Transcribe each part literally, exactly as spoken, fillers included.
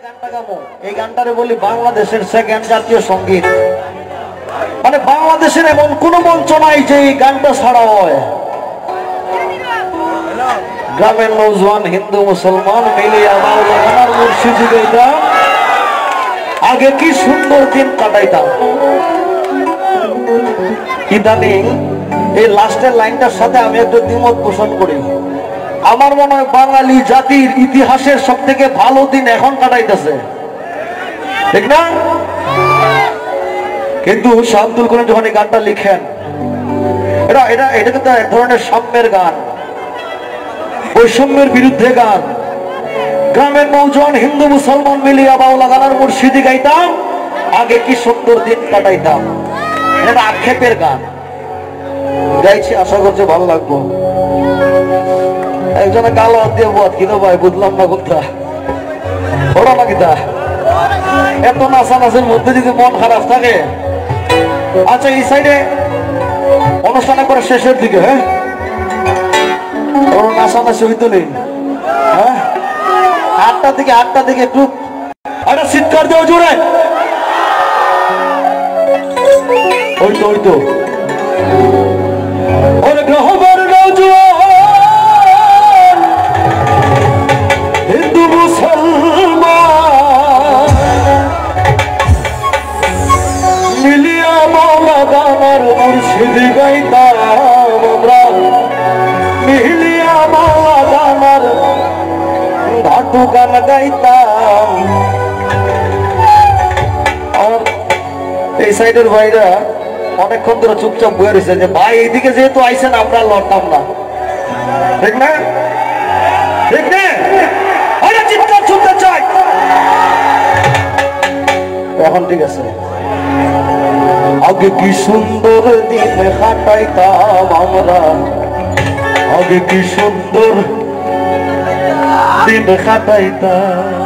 গানটা গামু। এই গানটারে বলি বাংলাদেশের সেকেন্ড জাতীয় সঙ্গীত। মানে, বাংলাদেশের এমন কোনো মঞ্চ নাই যে এই গানটা ছাড়া হয়। গ্রামের নওজোয়ান হিন্দু মুসলমান মিলিয়া মাওলানার মুর্শিদি গাইতাম, আগে কি সুন্দর দিন কাটাইতাম। ইদানিং এই লাস্টের লাইনটার সাথে আমি একটু দ্বিমত পোষণ করি। আমার মনে হয় বাঙালি জাতির ইতিহাসের সব থেকে ভালো দিন এখন কাটাইতেছে, ঠিক না? কিন্তু শাহ আব্দুল করিম যখন এই গানটা লিখেন, এটা এটা এটা কিন্তু এক ধরনের সাম্যের গান, বৈষম্যের বিরুদ্ধে গান। গ্রামের নওজোয়ান হিন্দু মুসলমান মিলিয়া মাওলানার মুর্শিদি গাইতাম, আগে কি সুন্দর দিন কাটাইতাম। এটা আক্ষেপের গান। গাইছি, আশা করছি ভালো লাগবো। একজনে গাল হাত দিয়ে বল, কিতা ভাই, বুঝলাম না কোনটা। ওরা না কিতা? এত নাচানাচির মধ্যে যদি মন খারাপ থাকে, আচ্ছা, এই সাইডে অনুষ্ঠান একবারে শেষের দিকে, হ্যাঁ, ওরা নাচানাচি হইতো নেই, হ্যাঁ, আটটার দিকে, আটটার দিকে একটু একটা চিৎকার দেও জোরে। ওই তো, ওই তো। ওরে গ্রামের নওজোয়ান, হিন্দু মুসলমান, মিলিয়া মাওলানার মুর্শিদি গাইতাম আমরা, মিলিয়া মাওলানার ঘাটু গান গাইতাম। আমার এই সাইডের ভাইরা অনেকক্ষণ ধরে চুপচাপ বইয়া রইছে যে, "ভাই, এইদিকে যেহেতু আইছেন, আমরা লড়তাম না।" ঠিক না? ঠিক না? আরে চিৎকার শুনতে চাই। এখন ঠিক আছে। আগে কি সুন্দর দিন কাটাইতাম আমরা, আগে কি সুন্দর দিন কাটাইতাম।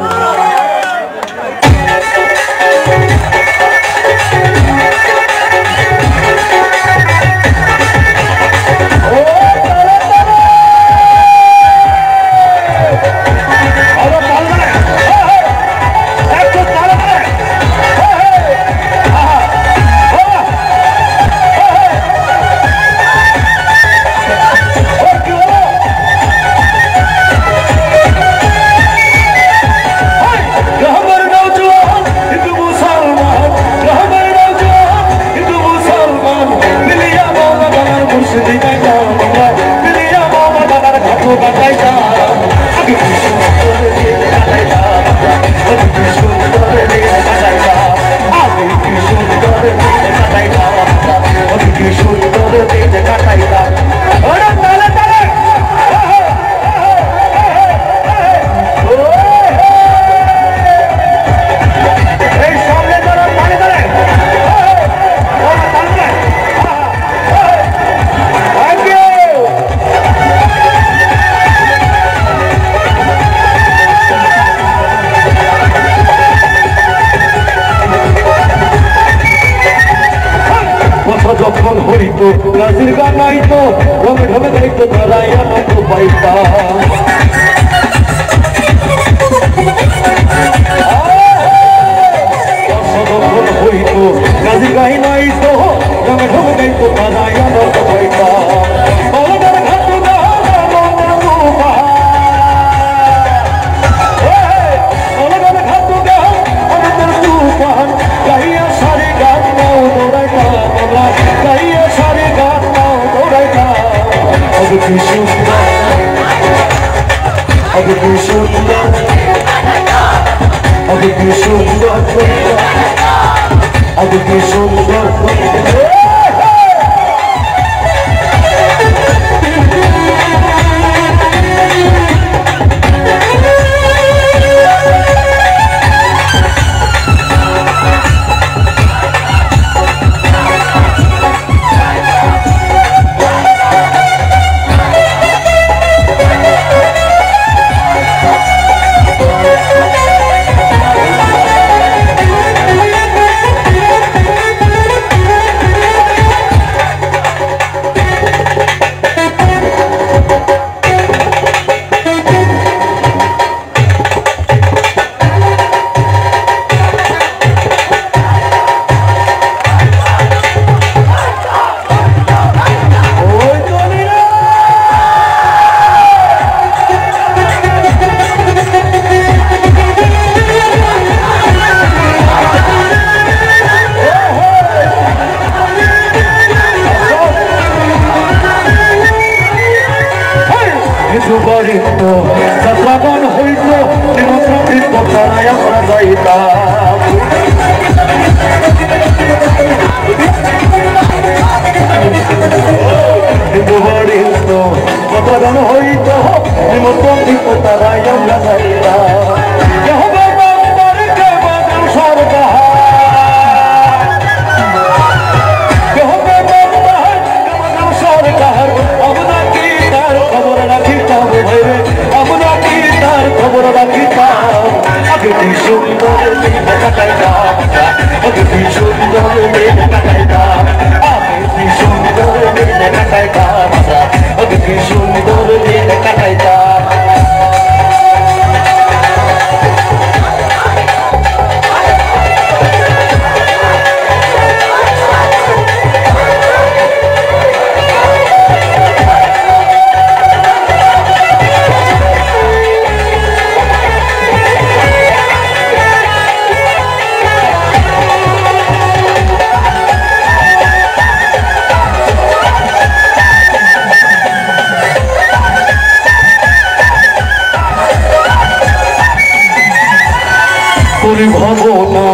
কথা যখন হইতো, গাজির গান আইতো, রঙে ঢঙে গাইতো তারাই আনন্দ পাইতাম। কথা যখন হইতো, গাজির গান আইতো, রঙে ঢঙে গাইতো তারাই আনন্দ পাইতাম। বালুকার ঘাটু গান, মনে রূপা। তারাই আমরা যাইতাম। হিন্দু বাড়ির তো কথা গান হইতো, নিমন্ত্রণ দিত, তারাই আমরা যাইতাম। কে হবে বান্দার, কে বাদল সরকার? কে হবে বান্দার, কে বাদল সরকার? আমরা কি তার খবর রাখিতাম ভাইরে? আমরা কি তার খবর রাখিতাম? আগে কি সুন্দর দিন কাটাইতাম আমরা, আগে কি সুন্দর দিন কাটাইতাম, আগে কি সুন্দর দিন কাটাইতাম আমরা, আগে কি সুন্দর দিন কাটাইতাম। করি ভাবনা,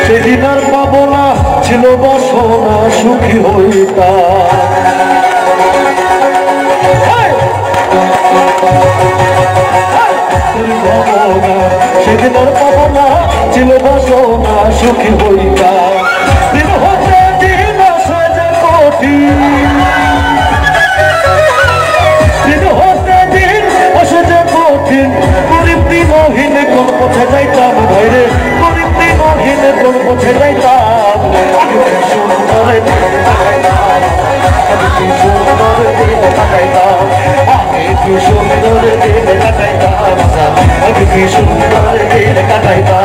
সেদিন আর পাবো না, ছিল বাসনা, সুখী হইতাম। করি ভাবনা, সেদিন আর পাবো না, ছিল বাসনা, সুখী হইতাম। দিন হতে দিন আসে যে কঠিন, দিন হতে দিন আসে যে কঠিন, গরিব দিনহীন কোন পথে যাইতাম ভাইরে, গরিব দিনহীন কোন পথে যাইতাম। আগে কি সুন্দর দিন কাটাইতাম, আগে কি সুন্দর দিন কাটাইতাম, আগে কি সুন্দর দিন কাটাইতাম, আগে কি সুন্দর দিন কাটাইতাম।